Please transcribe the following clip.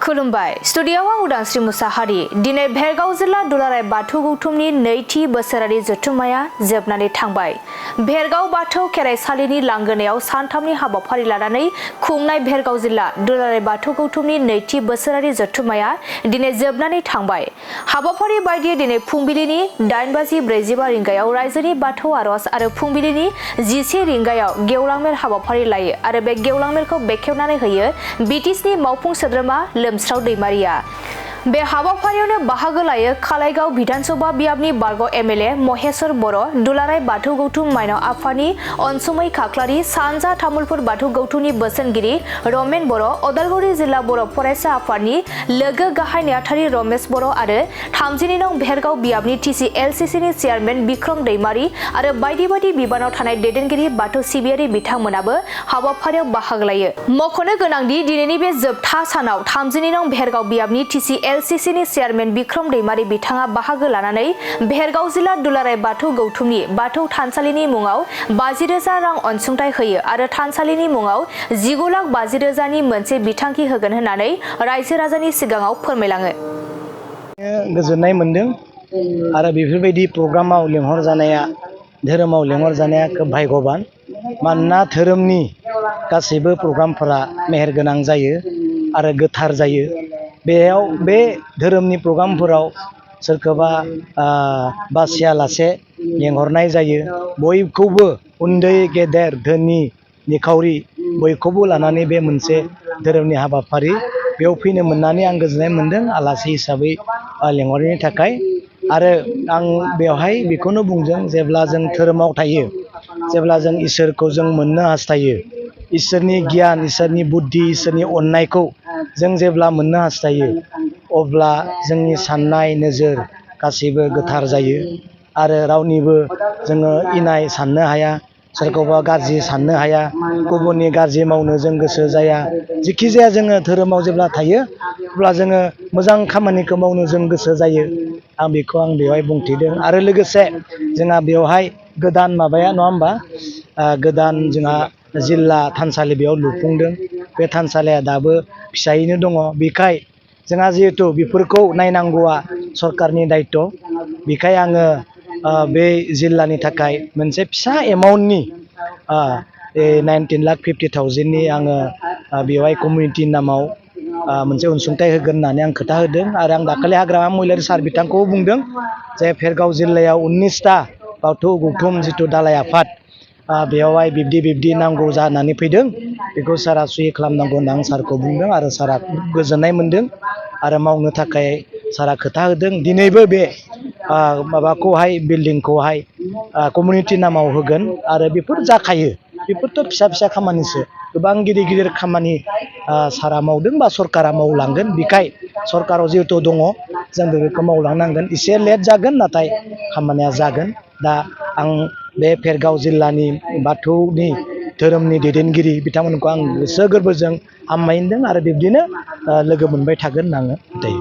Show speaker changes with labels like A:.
A: खुलुमबाय स्टुडियोआव आं उदांस्रि मुसाहारि दिनै भेरगाव जिल्ला दुलाराय बाथौ गौथुमनि नैथि बोसोरारि जथुम्माया जोबनानै थांबाय। भेरगाव बाथौ खेराइसालिनि लांगोनायाव सानथामनि हाबाफारि लानानै खुंनाय भेरगाव जिल्ला दुलाराय बाथौ गौथुमनि नैथि बोसोरारि जथुम्माया दिनै जोबनानै थांबाय। हाबाफारि बायदियै दिनै फुंबिलिनि 8:45 रिंगायाव रायजोनि बाथौ आरज आरो फुंबिलिनि 11 रिंगायाव गेवलां मेल हाबाफारि लायो आरो बे गेवलां मेलखौ बेखेवनानै होयो बिटिसिनि मावफुं सोद्रोमा लोमस्राव दैमारिया। बे हाबाफारियावनो बाहागो लायो खालाइगाव विधानसभा बियाबनि बारग एमएलए महेश्वर बर, दुलाराय बाथौ गौथुम माइनाव आफादनि अनसुमै खाख्लारि, सानजा तामुलपुर बाथौ गौथुमनि बोसोनगिरि रमेन बर, उदालगुरि जिल्ला बर फरायसा आफादनि लोगो गाहाय नेहाथारि रमेश बर आरो 30 नं भेरगाव बियाबनि TCLCCनि चेयारमेन बिक्रम दैमारि आरो बायदि बायदि बिबानाव थानाय दैदेनगिरि बाथौ सिबियारि बिथांमोनाबो हाबाफारियाव बाहागो लायो। मख'नो गोनांदि दिनैनि बे जोबथा सानाव 30 नं भेरगाव बियाबनि TCLCCनि चेयारमेन बिक्रम दैमारि बिथाङा बाहागो लानानै भेरगाव जिल्ला दुलाराय बाथौ गौथुमनि बाथौ थानसालिनि मुङाव 50,000 रां अनसुंथाइ होयो आरो थानसालिनि मुङाव 19,50,000नि मोनसे बिथांखि होगोन होननानै रायजो राजानि सिगाङाव फोरमायलाङो।
B: गोजोननाय मोनदों आरो बेफोरबायदि प्रग्रामाव लेंहर जानाया धोरोमाव लेंहर जानाया खोब भाग्यबान। मानोना धोरोमनि गासैबो प्रग्रामफोरा मेहेरगोनां जायो आरो गोथार जायो। बेयाव बे धोरोमनि प्रग्रामफोराव सोरखौबा बासियालासे लेंहरनाय जायो। बयखौबो उन्दै गेदेर धोनि निखावरि बयखौबो लानानै बे मोनसे धोरोमनि हाबाफारि बेयाव फैनो मोननानै आं गोजोननाय मोनदों आलासि हिसाबै लेंहरनायनि थाखाय। आरो आं बेवहाय बेखौनो बुंदों जेब्ला जों धोरोमाव थायो, जेब्ला जों इसोरखौ जों मोननो हास्थायो, इसोरनि गियान, इसोरनि बुद्धि, इसोरनि अननायखौ जों जेब्ला मोननो हास्थायो अब्ला जोंनि साननाय नोजोर गासैबो गोथार जायो आरो रावनिबो जोङो इनाय साननो हाया, सोरखौबा गाज्रि साननो हाया, गुबुननि गाज्रि मावनो जों गोसो जाया। जिखि जाया जोङो धोरोमाव जेब्ला थायो अब्ला जोङो मोजां खामानिखौ मावनो जों गोसो जायो। आं बेखौ बेवहाय बुंथिदों आरो लोगोसे जोंहा बेवहाय गोदान माबाया नङा होमबा, गोदान जोंहा जिल्ला थानसालि बेयाव लुफुंदों। बे थानसालिया दाबो फिसायैनो दङ। बेखाय जोंहा जिहेथु बेफोरखौ नायनांगौआ सरकारनि दायित्व, बेखाय आङो बे जिल्लानि थाखाय मोनसे फिसा एमाउन्टनि 19,50,000नि आङो बेवहाय कमिउनिटिनि नामाव मोनसे अनसुंथाइ होगोन होननानै आं खोथा होदों। आरो आं दाखालि हाग्रामा महिलारि सार बिथांखौ बुंदों जे भेरगाव जिल्लायाव 19टा बाथौ गौथुम जिथु दालाइ आफाद बेवहाय बिब्दि नांगौ जानानै फैदों, बेखौ सारा सुहि खालामनांगौ होनना आं सारखौ बुंदों आरो सारा गोजोननाय मोनदों आरो मावनो थाखाय सारा खोथा होदों। दिनैबो बे माबाखौहाय बिल्डिंखौहाय कमिउनिटि नामाव होगोन आरो बेफोर जाखायो। बेफोरथ' फिसा फिसा खामानिसो, गोबां गिदिर गिदिर खामानि सारा मावदों बा सरकारा मावलांगोन। बेखाय सरकाराव जिहेथु दङ जों बेखौ मावलांनांगोन। एसे लेट जागोन नाथाय खामानिया जागोन। दा आं बे भेरगाव जिल्लानि बाथौनि धोरोमनि दैदेनगिरि बिथांमोनखौ आं गोसो गोरबोजों हामबाय होनदों आरो बिब्दिनो लोगो मोनबाय थागोन होनना आङो फोथायो।